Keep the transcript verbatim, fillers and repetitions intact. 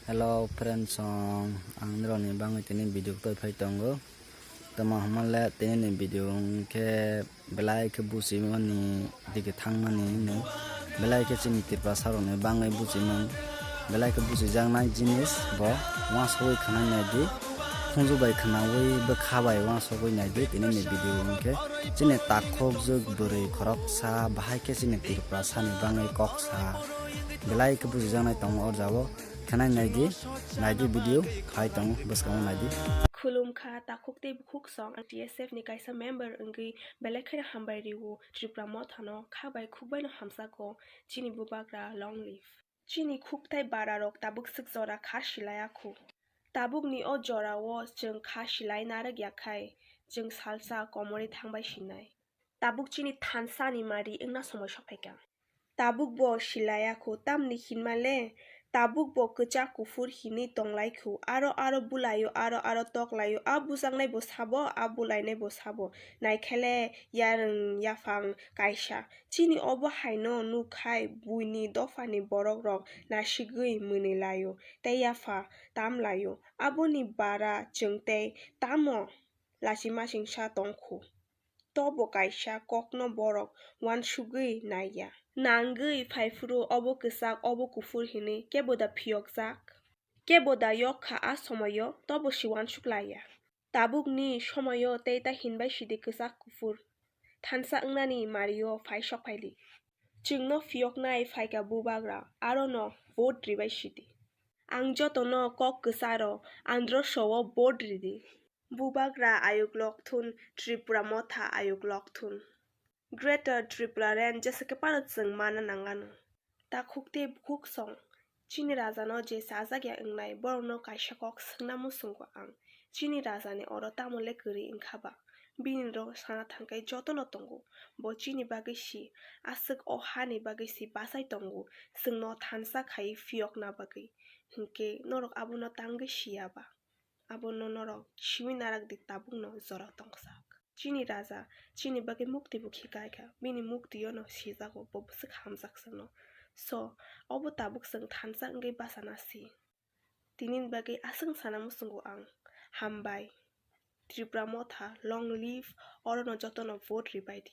Hello friends, song ang nirokni bagwi tini video toi phai tongo. Tamo hwnmale tini ni video hwnkhe belai khe buchimani dike thangmani hwnwi belai khe chini Tiprasa rokni bagwi buchimung belai khe buchijaknai jinis bo uansugwi khwnai naidi. Khunju bai khwnaui bwkha bai uansugwi naidi tini ni video hwnkhe chini takhukjwk bwrwi khoroksa bahai khe chini Tiprasa ni bagwi kok sa belai khe buchijaknai tongo o jagao. Khanai naidi, naidi video khai tong bwskango naidi. Khulumkha, takhuk tei bukhuk song ang T S F ni kaisa member wngwi belai kheno hambai rio Tripura Motha no kha bai khuk bai no hamsako chini bubagra long live. Chini khuk tai bara rok tabuk swk jora kha silai akhu. Tabuk ni o jora o chwng kha silai narwk ya khai chwng salsa komorwi thangbai sinai. Tabuk chini thansa ni mari wngna somoi sokphaikha. Tabuk bo silai akhu, tamni hinmale tabuk bo kwchak kuphur hinwi tonglaikhu, aro aro bulaio, aro aro toklaio, a bujaknai bo sabo, a bulainai bo sabo, naikhele yarwng yaphang kaisa. Chini obo haino nukkhai buini dophani borok rok nasigwi mwnwi laio tei yapha tam laio, aboni bara chwng tei tamo lachimasingsa tongkhu. Tobo kaisa kokno borok uansugwi naiya. Nangwi phaiphuru obo kwchak, obo kuphur hinwi kebo da phiyokjak? Kebo da yok kha a somoio, tobo se uansuk laiya. Tabukni somoio tei ta hinbai sidi kwchak kuphur thansa wngnani mario phai sokphaili. Chwngno phiyoknai phaikha bubagra, arono vote ribai sidi. Ang jotono kok kwcharo androso o vote ridi. Bubagra ayuk lokthun, Tripura Motha ayuk lokthun. Greater Tripura Range jesa khe phano chwng mana nangano. Takhuk tei bukhuk song chini rajano je chajak ya wngnai, borokno kaisa kok swngna muchungo ang. Chini rajani oro tamo le kwrwi wngkha ba? Bini rok sana thangkhai jotono tongo. Bo chini bagwi si, aswk o hani bagwi si bachai tongo, chwngno thansa khai phiyokna bagwi. Hinkhe norok abono tangwi siya ba? Abono norok simi narak di, tabukno jora tongsak. Chini raja chini bagwi mukti bo khikai kha, bini mukti o no sijago, bo bwswk hamjak chwngno. So, obo tabuk chwng thansa wngwi bachana si. Tini bagwi aswk sana muchungo ang. Hambai. Tripura Motha, long live, orono jotono vote ribai di.